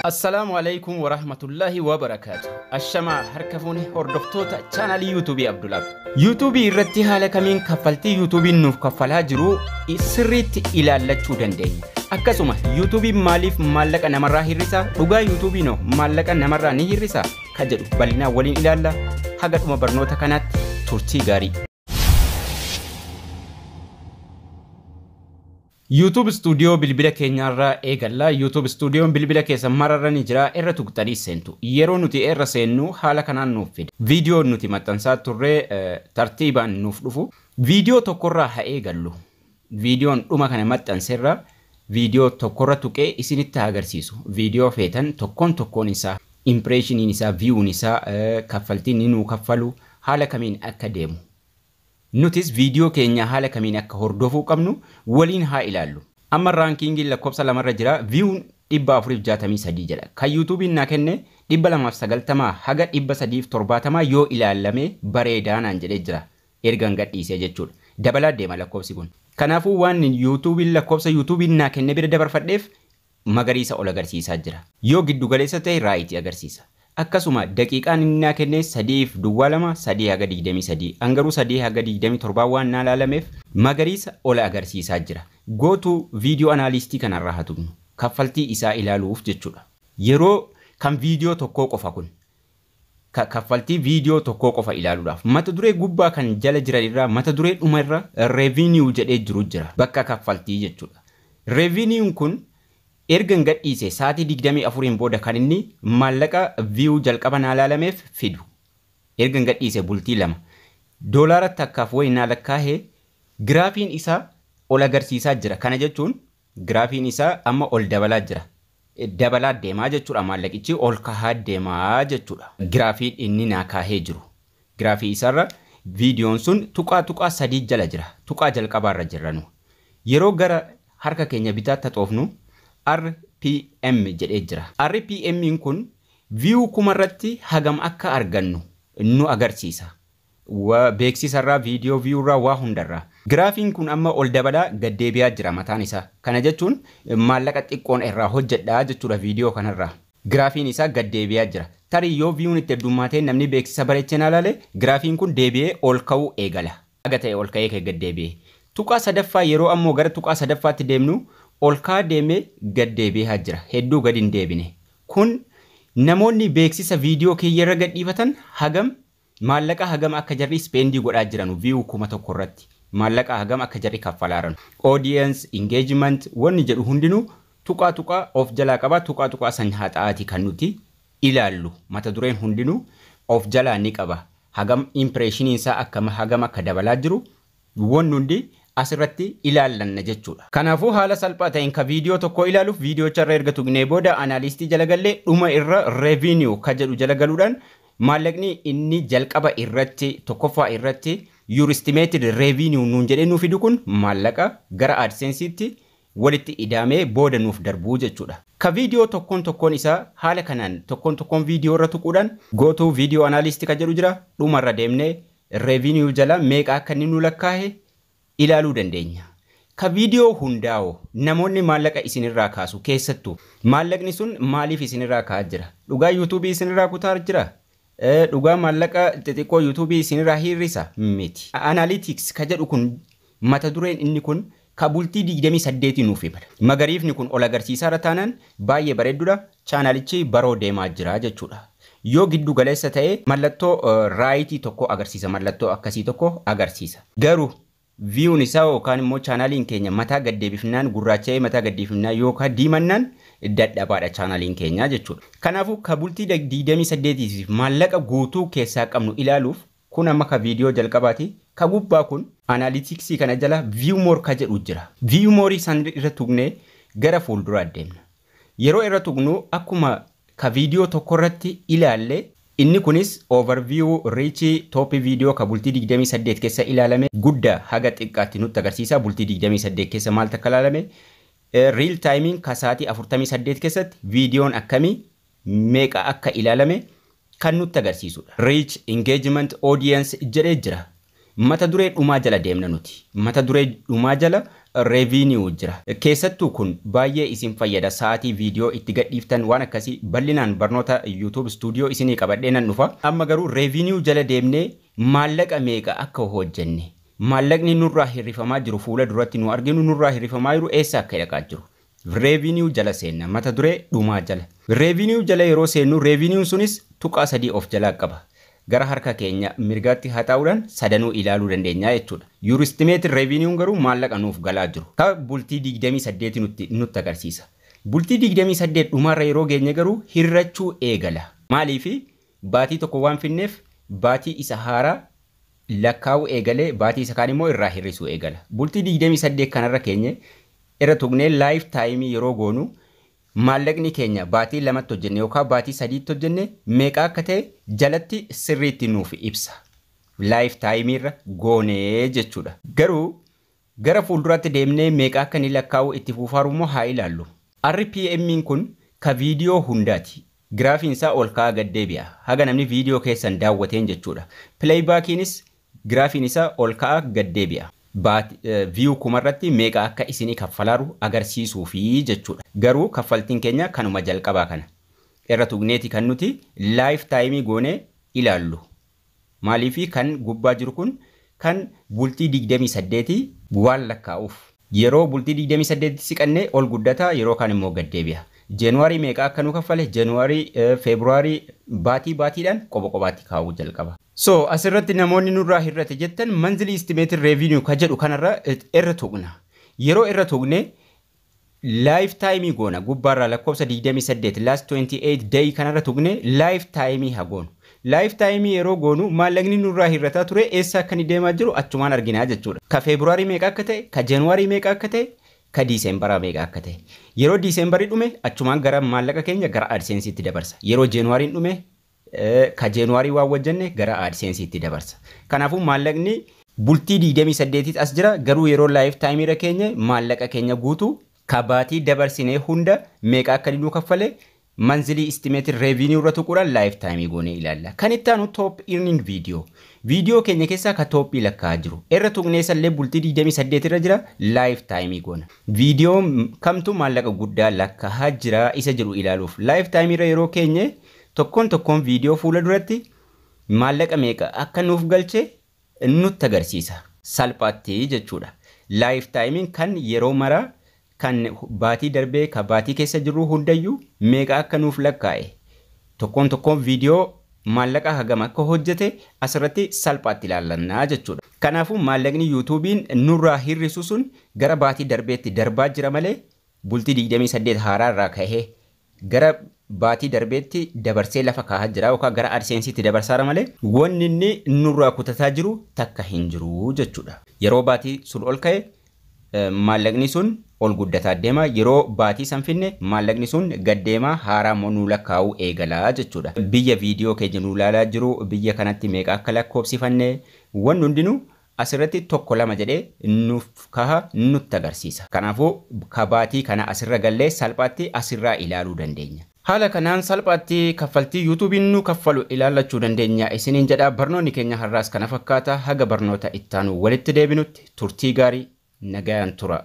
Assalaamu alaikum warahmatullahi wabarakaatu. Ashamaa harka fuune hordoftoota chaanalii Yuutuubii Abdulaab. Yuutuubii irratti haala kamiin kaffaltii Yuutuubiin nuuf kaffalaa jiru sirriitti ilaallachuu dandeenya. Akkasuma Yuutuubiin maaliif maallaqa namarraa hir'isa? Dhugaa Yuutuubiin maallaqa namarraa ni hir'isa? Ka jedhu bal'inaan waliin ilaalla. Haga dhuma barnoota kanaatti turtii gaarii. YouTube Studio bilbila keenyarraa eegalla. YouTube Studioon bilbila keessa mararra ni jira. Irra tuqxanii seentu. Yeroo nuti irra seennu haala kanaan nuuf fida. Viidiyoo nuti maxxansaa turre tartiibaan nuuf dhufu. Viidiyoo tokkorraa haa eegallu. Viidiyoon dhuma kana maxxanserra viidiyoo tokkorra tuqee isinitti agarsiisu. Viidiyoo feetan tokkoon tokkoon isaa, impireeshiniin isaa, viyuun isaa, kaffaltiin inni nuu kaffalu haala kamiin akka deemu. Nutis viidiyoo keenya haala kamiin akka hordofuu qabnu waliin haa ilaallu. Amma raankiingiin lakkoofsa lamarra jira. Viyuun 463 jedha. Kan Yuutuubiin naa kenne 290 haga 370 yoo ilaalame bareedaa naan jedhee jira. Ergan gadhiisee jechuudha. Dabalaa deema lakkoofsi kun. Kanaafuu waan Yuutuubiin lakkoofsa Yuutuubiin naa kenne bira dabarfadheef magariisa ol agarsiisaa jira. Yoo giddu galeessa ta'e raayitii agarsiisa. Akkasuma daqiiqaan inni naa kenne 3:02 3 haga 23, hangaruu 3 haga 27 waan naa laalameef magariisa ol agarsiisaa jira. Gootuu viidiyoo anaalistii kanarraa haa tuqnu. Kaffaltii isaa ilaaluuf jechuudha. Yeroo kan viidiyoo tokkoo qofa kun. Kaffaltii viidiyoo tokkoo qofa ilaaluudhaaf mata duree gubbaa kan jala jiran irraa mata duree dhuma irra revenue jedhee jiru jira. Bakka kaffaltii jechuudha. Revenuun kun erga gadhiise sa'aatii 24 booda kan inni maallaqa view jalqaba naa laalameef fidu. Erga gadhiise bultii 2. Doolaara 1f wayi naa lakkaa'ee giraafiin isaa ol agarsiisaa jira. Kana jechuun giraafiin isaa amma ol dabalaa jira. Dabalaa deemaa jechuudha, maallaqichi ol kahaa deemaa jechuudha. Giraafiin inni naa kaahee jiru. Giraafii isaarra viidiyoon sun tuqaa tuqaa sadii jala jira. Tuqaa jalqabaarra jirra nu. Yeroo gara harka keenya bitaatti haxoofnu RPM jedhee jira. RPM kun view kumarratti hagam akka argannu nu agarsiisa. Beeksisarraa, viidiyoo viewrraa, waa hundarraa. Giraafiin kun amma ol dabalaa gad deebi'aa jira mataan isaa. Kana jechuun maallaqa xiqqoon irraa hojjedhaa jechuudha viidiyoo kanarraa. Giraafiin isaa gad deebi'aa jira. Tarii yoo viewun itti heddummaatee namni beeksisa bareechee na ilaale, giraafiin kun deebi'ee ol ka'uu eegala. Haga ta'e ol ka'ee gad deebi'ee. Tuqaa sadaffaa yeroo ammoo gara tuqaa sadaffaatti deemnu ol ka'aa deemee gad deebi'aa jira. Hedduu gad hin deebine. Kun namoonni beeksisa viidiyoo kiyyarra gadhiifatan hagam maallaqa hagam akka jarri spend godhaa jiran view 1000 irratti. Maallaqa hagam akka jarri kaffalaaran. Audience, engagement wanni jedhu hundinuu tuqaa tuqaa of jalaa qaba. Tuqaa tuqaa san haxaa'aati kan nuti ilaallu. Mata dureen hundinuu of jalaa ni qaba. Hagam impireeshiniin isaa akkam hagam akka dabalaa jiru wanni hundi asirratti ilaallanna jechuudha. Kanaafuu haala salphaa ta'een ka viidiyoo tokko ilaaluuf viidiyoocha irra erga tuqnee booda anaalistii jala gallee dhuma irra revenue ka jedhu jala galuudhaan maallaqni inni jalqaba irratti tokkoffaa irratti your estimated revenue nuun jedhee nuuf fidu kun maallaqa gara AdSense'itti walitti ida'amee booda nuuf darbuu jechuudha. Ka viidiyoo tokkoon tokkoon isaa haala kanaan tokkoon tokkoon viidiyoo irra tuquudhaan gootuu viidiyoo anaalistii ka jedhu jira, dhumarra deemnee revenue jala meeqa akka inni nu lakkaa'e ilaaluu dandeenya. Ka viidiyoo hundaa'u namoonni maallaqa isinirraa kaasu keessattuu maallaqni sun maaliif isinirraa ka'aa jira? Dhugaa Yuutuubii isinirraa kutaa jira? Dhugaa maallaqa xixiqqoo Yuutuubii isinirraa hir'isa? Miti. Analytics ka jedhu kun mata dureen inni kun ka bultii 28 nuuf hima. Magariifni kun ol agarsiisaa irra taanaan baay'ee bareedduudha. Chaanalichi baroo deemaa jira jechuudha. Yoo giddu galeessa ta'e mallattoo raayitii tokko agarsiisa. Mallattoo akkasii tokko agarsiisa. Garuu viyuun isaa yookaan immoo chaanaliin keenya mataa gaddeebifnaan gurraacha'ee mataa gaddeebifnaan yookaan diimannaan dadhabaadha chaanaliin keenya jechuudha. Kanaafuu ka bultii 28 maallaqa guutuu keessaa qabnu ilaaluuf kun amma ka viidiyoo jalqabaati. Ka gubbaa kun analyticsii kana jala view more ka jedhu jira. View more san irra tuqnee gara fuulduraa deemna. Yeroo irra tuqnu akkuma ka viidiyoo tokko irratti ilaalle inni kunis overview, reach, top viidiyoo ka bultii 28 keessa ilaalame guddaa haga xiqqaatti nutti agarsiisa, bultii 28 keessa maal takka ilaalame, real timing ka sa'aatii 48 keessatti viidiyoon akkamii meeqa akka ilaalame kan nutti agarsiisudha. Reach, engagement, audience jedhee jira. Mata duree dhumaa jala deemna nuti. Mata duree dhumaa jala Revenue jira. Keessattuu kun baay'ee isin fayyada, sa'aatii viidiyoo itti gadhiiftan waan akkasii bal'inaan barnoota YouTube Studio isinii qabadhee nan dhufa. Amma garuu revenue jala deemnee maallaqa meeqa akka hojjenne, maallaqni nurraa hirrifamaa jiru, fuula duratti nu arginu nurraa hirrifamaa jiru eessa akka dhaqaa jiru. Revenue jala seenna, mata duree dhumaa jala. Revenue jala yeroo seennu, revenue sunis tuqaa sadii of jalaa qaba. Gara harka keenya mirgaatti haxaa'uudhaan sadanuu ilaaluu dandeenya jechuudha. Your estimated revenue garuu maallaqa nuuf galaa jiru. Ka bultii 28 nutti agarsiisa. Bultii 28 dhumarra yeroo geenye garuu hirrachuu eegala. Maaliifi? Baatii tokko waan finneef baatii isa haaraa lakkaa'uu eegalee baatii isa kaan immoo irraa hir'isuu eegala. Bultii 28 kanarra keenye irra tuqnee lifetime yeroo goonu, maallaqni keenya baatii lamatti hojjenne yookaan baatii sadiitti hojjenne meeqa akka ta'e jalatti sirriitti nuuf ibsa. Lifetime irra goonee jechuudha. Garuu gara fuulduraatti deemnee meeqa akka inni lakkaa'u itti fufaaru immoo haa ilaallu. RPM'n kun ka viidiyoo hundaati. Giraafiin isaa ol ka'aa gad deebi'a. Haga namni viidiyoo keessan daawwateen jechuudha. Playbackiinis giraafiin isaa ol ka'aa gad deebi'a. View kumarratti meeqa akka isinii kaffalaaru agarsiisuufi jechuudha. Garuu kaffaltiin keenya kanuma jalqabaa kana. Irra tuqneeti kan nuti lifetime goonee ilaallu. Maaliifi? Kan gubbaa jiru kun kan bultii 28 waan lakkaa'uuf. Yeroo bultii 28 siqannee ol guddata, yeroo kaan immoo gad deebi'a. Jeenuwaarii meeqa akka nu kaffale, Jeenuwaarii, Feebruwaarii, baatii baatiidhaan qoba qobaatti kaa'uu jalqaba. So asirratti namoonni nurraa hir'ate jettan, monthly estimated revenue ka jedhu kanarra irra tuqna. Yeroo irra tuqne lifetime goona, gubbaarraa lakkoofsa 28, last 28 day kanarra tuqne lifetime haa goonu. Lifetime yeroo goonu maallaqni nurraa hir'ataa ture eessa akka inni deemaa jiru achumaan arginaa jechuudha. Ka Feebruwaarii meeqa akka ta'e, ka Jeenuwaarii meeqa akka ta'e, ka Diiseembaraa meeqa akka ta'e. Yeroo Diiseembarii dhume achumaan gara maallaqa keenya gara AdSense'itti dabarsa. Yeroo Jeenuwaariin dhume ka Jeenuwaarii waan hojjenne gara AdSense'itti dabarsa. Kanaafuu maallaqni bultii 28 as jira, garuu yeroo lifetime irra keenya maallaqa keenya guutuu ka baatii dabarsinee hunda meeqa akka inni nu kaffale monthly estimated revenue irra tuquudhaan lifetime goonee ilaalla. Kan itti aanu top earning video. Viidiyoo keenya keessaa ka topii lakkaa'aa jiru. Irra tuqnee sallee bultii 28 irra jira, lifetime goona. Viidiyoo kamtu maallaqa guddaa lakkaa'aa jira isa jedhu ilaaluuf lifetime irra yeroo keenye tokkoon tokkoon viidiyoo fuula duratti maallaqa meeqa akka nuuf galche nutti agarsiisa. Salphaatti jechuudha. Lifetimeiin kan yeroo maraa kan baatii darbee ka baatii keessa jirru hundayyuu meeqa akka nuuf lakkaa'e, tokkoon tokkoon viidiyoo maallaqa hagam akka hojjete asirratti salphaatti ilaallannaa jechuudha. Kanaafuu maallaqni YouTubeiin nurraa hir'isu sun gara baatii darbeetti darbaa jira malee bultii 28 haaraa irraa ka'ee gara baatii darbeetti dabarsee lafa kaa'aa jira yookaan gara AdSense'itti dabarsaara malee wanni inni nurraa kutataa jiru takka hin jiru jechuudha. Yeroo baatii sun ol ka'e maallaqni sun ol guddataa deema, yeroo baatii san finne maallaqni sun gad deema, haaraa immoo nuu lakkaa'uu eegalaa jechuudha. Biyya viidiyoo keenya nuu ilaalaa jiru, biyya kanatti meeqa akka lakkoofsifanne wanni hundinuu asirratti tokko lama jedhee nuuf kaha, nutti agarsiisa. Kanaafuu kabaatii kana asirra gallee salphaatti asirraa ilaaluu dandeenya. Haala kanaan salphaatti kaffaltii YouTubeiin nu kaffalu ilaallachuu dandeenya isiniin jedha. Barnoonni keenya har'aas kana fakkaata. Haga barnoota ittaanu walitti deebinutti turtii gaarii, nagayaan tura.